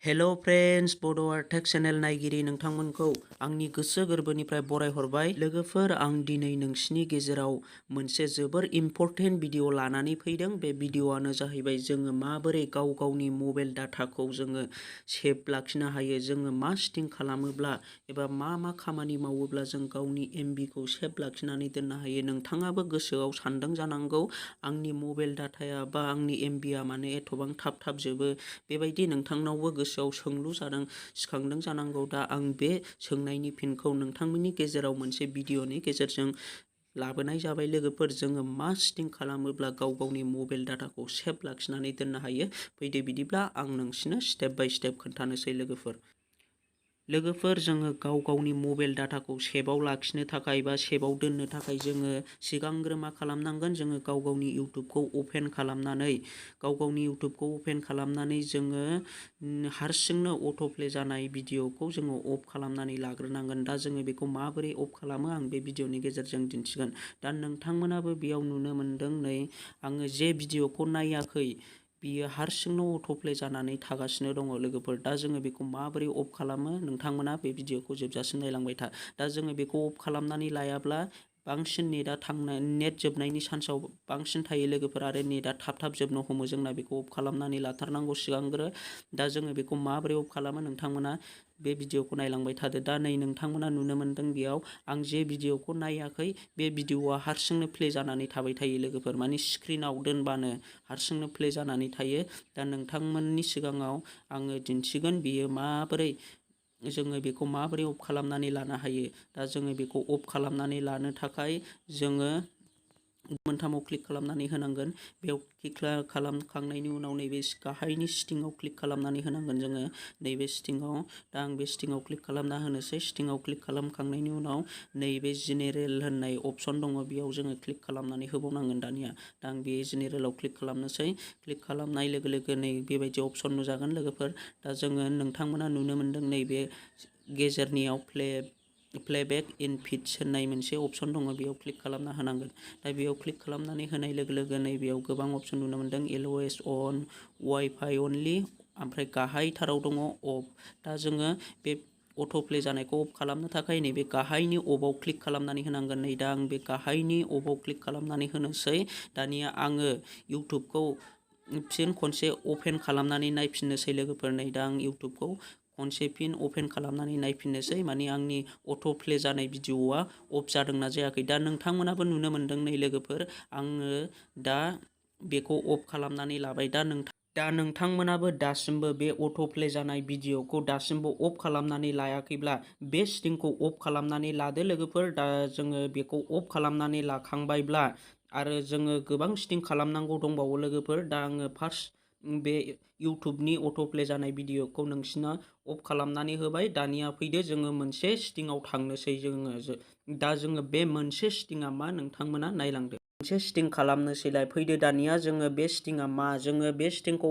Hello friends, बड tech channel नायगिरि नोंथांमोनखौ आंनि गोसो गोरबोनिफ्राय बरायहरबाय। लोगोफोर, आं दिनै नोंसिनि गेजेराव मोनसे जोबोर इम्पर्टेन्ट भिडिअ लानानै फैदों। बे भिडिअआनो जाहैबाय जोङो माबोरै गाव गावनि मबाइल डाटाखौ जोङो सेभ लाखिनो हायो। जोङो मा सेटिं खालामोब्ला एबा मा खामानि मावोब्ला जों गावनि एमबिखौ सेभ लाखिनानै दोननो हायो। नोंथाङाबो गोसोआव सानदों जानांगौ, आंनि मबाइल डाटाया बा आंनि एमबिआ माने एथबां थाब जोबो। बेबायदि नोंथांनावबो गोसोआव सोंलु सिखांदों जानांगौ। दा आं बे सोंनायनि फिनखौ नोंथांमोननि गेजेराव मोनसे भिडिअनि गेजेरजों लाबोनाय जाबाय। लोगोफोर, जोङो मा सेटिं खालामोब्ला गाव गावनि मबाइल डाटाखौ सेभ लाखिनानै दोननो हायो। फैदो बिदिब्ला आं नोंसिनो स्टेप बाय स्टेप खोन्थानोसै। लोगोफोर, जोङो गाव गावनि मबाइल डाटाखौ सेभआव लाखिनो थाखाय बा सेभआव दोननो थाखाय जोङो सिगांग्रो मा खालामनांगोन, जोङो गाव गावनि इउटुबखौ अपेन खालामनानै जोङो हारसिंनो अट'प्ले जानाय भिडिअखौ जोङो अफ खालामनानै लाग्रोनांगोन। दा जोङो बेखौ माबोरै अफ खालामो आं बे भिडिअनि गेजेरजों दिन्थिगोन। दा नोंथांमोनाबो बेयाव नुनो मोनदों, नै आङो जे भिडिअखौ नायाखै बियो हारसिंनो अट'प्ले जानानै थागासिनो दङ। लोगोफोर, दा जोङो बेखौ माबोरै अफ खालामो नोंथांमोना बे भिडिअखौ जोबजासिम नायलांबाय था। दा जोङो बेखौ अफ खालामनानै लायाब्ला बांसिन नेट जोबनायनि चान्सआव बांसिन थायो लोगोफोर, आरो नेटआ थाब जोबनो हमो। जोंना बेखौ अफ खालामनानै लाथारनांगौ सिगांग्रो। दा जोङो बेखौ माबोरै अफ खालामो नोंथांमोना बे भिडिअखौ नायलांबाय थादो। दा नै नोंथांमोना नुनो मोनदों, बेयाव आं जे भिडिअखौ नायाखै बे भिडिअआ हारसिंनो प्ले जानानै थाबाय थायो लोगोफोर, माने स्क्रिनाव दोनबानो हारसिंनो प्ले जानानै थायो। दा नोंथांमोननि सिगाङाव आङो दिन्थिगोन बियो माबोरै जोङो बेखौ माबोरै अफ खालामनानै लानो हायो। दा जोङो बेखौ अफ खालामनानै लानो थाखाय जोङो मोनथामाव क्लिक खालामनानै होनांगोन। बेयाव क्लिक खालामखांनायनि उनाव नैबे गाहायनि सेटिंआव क्लिक खालामनानै होनांगोन जोङो नैबे सेटिंआव। दा आं बे सेटिंआव क्लिक खालामना होनोसै। सेटिंआव क्लिक खालामखांनायनि उनाव नैबे जेनेरेल होननाय अपसन दङ, बेयाव जोङो क्लिक खालामनानै होबावनांगोन दानिया। दा आं बे जेनेरेलाव क्लिक खालामनोसै। क्लिक खालामनाय लोगो लोगो नै बेबायदि अपसन नुजागोन लोगोफोर। दा जोङो नोंथांमोना नुनो मोनदों, नैबे गेजेरनियाव प्लेबेक इन फिड्स होननाय मोनसे अपसन दङ, बेयाव क्लिक खालामना होनांगोन। दा बेयाव क्लिक खालामनानै होनाय लोगो लोगो नै बेयाव गोबां अपसन नुनो मोनदों। एलअएस अन, वाइफाइ अनलि, ओमफ्राय गाहायथाराव दङ अफ। दा जोङो बे अट'प्ले जानायखौ अफ खालामनो थाखाय नैबे गाहायनि अफआव क्लिक खालामनानै होनांगोन। नै दा आं बे गाहायनि अफआव क्लिक खालामनानै होनोसै। दानिया आङो इउटुबखौ फिन खनसे अपेन खालामनानै नायफिननोसै लोगोफोर। नै दा आं इउटुबखौ खनसे फिन अपेन खालामनानै नायफिननोसै, माने आंनि अट'प्ले जानाय भिडिअआ अफ जादोंना जायाखै। दा नोंथांमोनाबो नुनो मोनदों नै लोगोफोर, आङो दा बेखौ अफ खालामनानै लाबाय। दा नोंथांमोनाबो दासिमबो बे अट'प्ले जानाय भिडिअखौ दासिमबो अफ खालामनानै लायाखैब्ला बे सेटिंखौ अफ खालामनानै लादो लोगोफोर। दा जोङो बेखौ अफ खालामनानै लाखांबायब्ला आरो जोङो गोबां सेटिं खालामनांगौ दंबावो लोगोफोर। दा आङो फार्स्ट बे इउटुबनि अट'प्ले जानाय भिडिअखौ नोंसिना अफ खालामनानै होबाय। दानिया फैदो जोङो मोनसे सेटिंआव थांनोसै। दा जोङो बे मोनसे सेटिंआ मा नोंथांमोना नायलांदो। मोनसे सेटिं खालामनोसैलाय। फैदो दानिया जोङो बे सेटिंआ मा, जोङो बे सेटिंखौ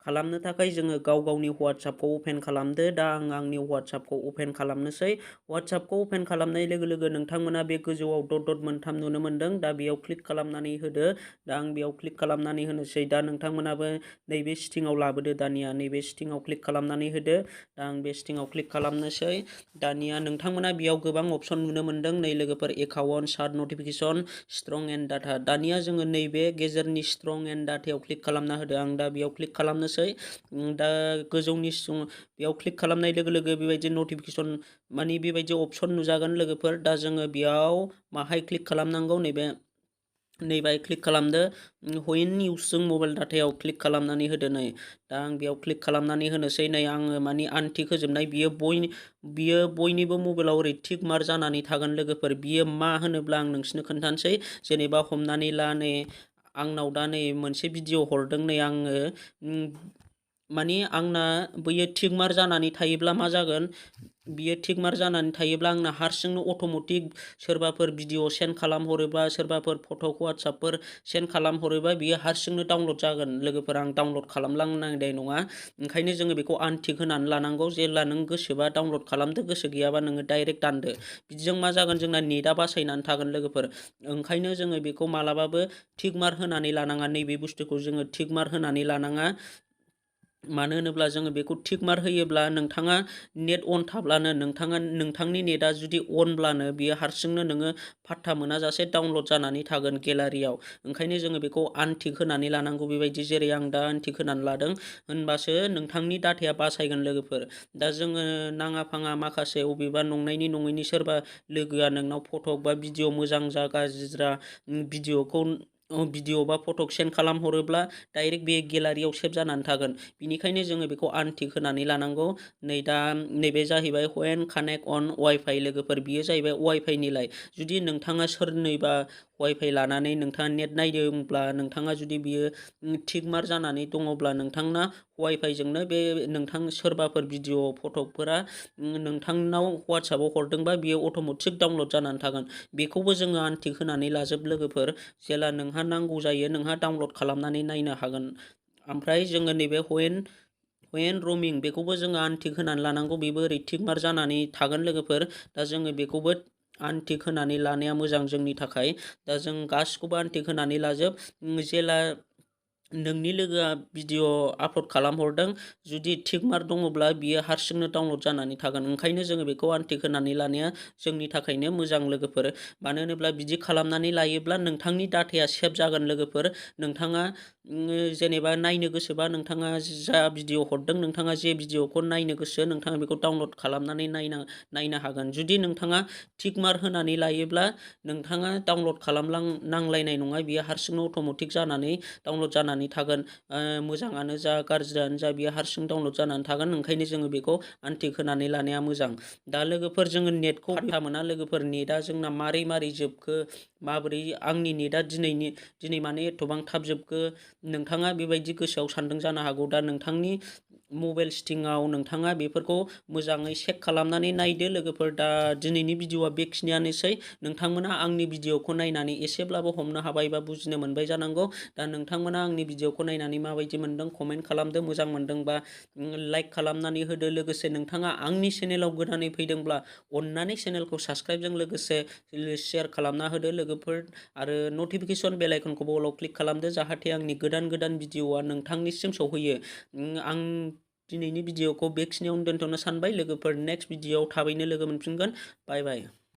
खालामनो थाखाय जोङो गाव गावनि WhatsAppखौ अपेन खालामदो। दा आं आंनि WhatsAppखौ अपेन खालामनोसै। WhatsAppखौ अपेन खालामनाय लोगो लोगो नोंथांमोना बे गोजौआव डट मोनथाम नुनो मोनदों। दा बेयाव क्लिक खालामनानै होदो। दा आं बेयाव क्लिक खालामनानै होनोसै। दा नोंथांमोनाबो नैबे सेटिंआव लाबोदो। दानिया नैबे सेटिंआव क्लिक खालामनानै होदो। दा आं बे सेटिंआव क्लिक खालामनोसै। दानिया नोंथांमोना बेयाव गोबां अपसन नुनो मोनदों नै लोगोफोर, account, chart, notification, strong and data. दानिया जोङो नैबे गेजेरनि स्ट्रं एन्ड डाटायाव क्लिक खालामना होदो। आं दा बेयाव क्लिक खालामनोसै। दा गोजौनि बेयाव क्लिक खालामनाय लोगो लोगो बेबायदि नटिफिकेसन माने बेबायदि अपसन नुजागोन लोगोफोर। दा जोङो बेयाव माहाय क्लिक खालामनांगौ, नैबे क्लिक खालामदो। व्हेन इउजिं मबाइल डाटायाव क्लिक खालामनानै होदो। नै दा आं बेयाव क्लिक खालामनानै होनोसै। नै आङो माने आनटिक होजोबनाय, बियो बयनिबो मबाइलाव ओरै टिक मार्क जानानै थागोन लोगोफोर। बियो मा होनोब्ला आं नोंसिनो खोन्थानोसै। जेनेबा हमनानै ला, नै आंनाव दा नै मोनसे भिडिअ हरदों, नै आङो माने आंना बैयो टिक मार्क जानानै थायोब्ला मा जागोन, बियो टिक मार्क जानानै थायोब्ला आंना हारसिंनो अट'मेटिक सोरबाफोर भिडिअ सेन्ड खालामहरोबा, सोरबाफोर फट'खौ WhatsAppफोर सेन्ड खालामहरोबा बियो हारसिंनो डाउनलड जागोन लोगोफोर। आं डाउनलड खालामलांनांनाय नङा। ओंखायनो जोङो बेखौ आनटिक होनानै लानांगौ। जेब्ला नों गोसोबा डाउनलड खालामदो, गोसो गैयाबा नोङो डाइरेक्ट दानदो। बिदिजों मा जागोन, जोंना नेटआ बासायनानै थागोन लोगोफोर। ओंखायनो जोङो बेखौ मालाबाबो टिक मार्क होनानै लानाङा। नैबे बुस्थुखौ जोङो टिक मार्क होनानै लानाङा। मानो होनोब्ला जोङो बेखौ टिक मार्क होयोब्ला नोंथाङा नेट अन थाब्लानो नोंथांनि नेटआ जुदि अनब्लानो बियो हारसिंनो नोङो फात्ता मोनाजासे डाउनलड जानानै थागोन गेलारियाव। ओंखायनो जोङो बेखौ आनटिक होनानै लानांगौ बेबायदि जेरै आं दा आनटिक होनानै लादों होनबासो नोंथांनि डाटाया बासायगोन लोगोफोर। दा जोङो नाङा फाङा माखासे अबेबा नंनायनि नङैनि सोरबा लोगोआ नोंनाव फटक बा भिडिअ मोजां जा गाज्रि जा भिडिअ बा फटक सेन्ड खालामहरोब्ला डाइरेक्ट बे गेलारियाव सेभ जानानै थागोन। बिनिखायनो जोङो बेखौ आनटिक होनानै लानांगौ। नैबे जाहैबाय व्हेन कानेक्ट अन वाइफाइ लोगोफोर, बियो जाहैबाय वाइफाइनिलाय। जुदि नोंथाङा सोरनिबा वाइफाइ लानानै नोंथाङा नेट नायदोंब्ला नोंथाङा जुदि बियो टिक मार्क जानानै दङब्ला नोंथांना वाइफाइजोंनो बे नोंथां सोरबाफोर भिडिअ फटकफोरा नोंथांनाव WhatsAppआव हरदोंबा बियो अट'मेटिक डाउनलड जानानै थागोन। बेखौबो जोङो आनटिक होनानै लाजोब लोगोफोर। जेला नोंहा नांगौ जायो नोंहा डाउनलड खालामनानै नायनो हागोन। ओमफ्राय जोङो नैबे व्हेन रमिं बेखौबो जोङो आनटिक होनानै लानांगौ। बेबो ओरै टिक मार्क जानानै थागोन लोगोफोर। दा जोङो बेखौबो आनटिक होनानै लानाया मोजां जोंनि थाखाय। दा जों गासिखौबो आनटिक होनानै लाजोब। जेला नोंनि लोगोआ भिडिअ आपलड खालामहरदों जुदि टिक मार्क दङब्ला बियो हारसिंनो डाउनलड जानानै थागोन। ओंखायनो जोङो बेखौ आनटिक होनानै लानाया जोंनि थाखायनो मोजां लोगोफोर। मानो होनोब्ला बिदि खालामनानै लायोब्ला नोंथांनि डाटाया सेभ जागोन लोगोफोर। नोंथाङा जेनेबा नायनो गोसोबा नोंथाङा जा भिडिअ हरदों नोंथाङा जे भिडिअखौ नायनो गोसो नोंथाङा बेखौ डाउनलड खालामनानै नायनो हागोन। जुदि नोंथाङा टिक मार्क होनानै लायोब्ला नोंथाङा डाउनलड नांलायनाय नङा, बियो हारसिंनो अट'मेटिक जानानै डाउनलड जानानै थागोन। मोजाङानो जा गाज्रियानो जा बियो हारसिं डाउनलड जानानै थागोन। ओंखायनो जोङो बेखौ आनटिक होनानै लानाया मोजां। दा लोगोफोर जोङो नेटखौ फात्ता मोना लोगोफोर। नेटआ जोंना मारै जोबखो, माबोरै आंनि नेटआ दिनै माने एथबां थाब जोबखो, नोंथाङा बेबायदि गोसोआव सानदों जानो हागौ। दा नोंथांनि मबाइल सेटिंआव नोंथाङा बेफोरखौ मोजाङै चेक खालामनानै नायदो लोगोफोर। दा दिनैनि भिडिअआ बेखिनियानोसै। नोंथांमोना आंनि भिडिअखौ नायनानै एसेब्लाबो हमनो हाबाय बा बुजिनो मोनबाय जानांगौ। दा नोंथांमोना आंनि भिडिअखौ नायनानै माबायदि मोनदों कमेन्ट खालामदो। मोजां मोनदोंबा लाइक खालामनानै होदो। लोगोसे नोंथाङा आंनि चेनेलाव गोदानै फैदोंब्ला अननानै चेनेलखौ साबस्क्राइबजों लोगोसे शेयार खालामना होदो लोगोफोर। आरो नटिफिकेसन बेल आइकनखौबो अलाव क्लिक खालामदो जाहाथे आंनि गोदान भिडिअआ नोंथांनिसिम सौहैयो। आं दिनैनि भिडिअखौ बेखिनियावनो दोनथ'नो सानबाय लोगोफोर। नेक्स्ट भिडिअआव थाबैनो लोगो मोनफिनगोन। बाय बाय।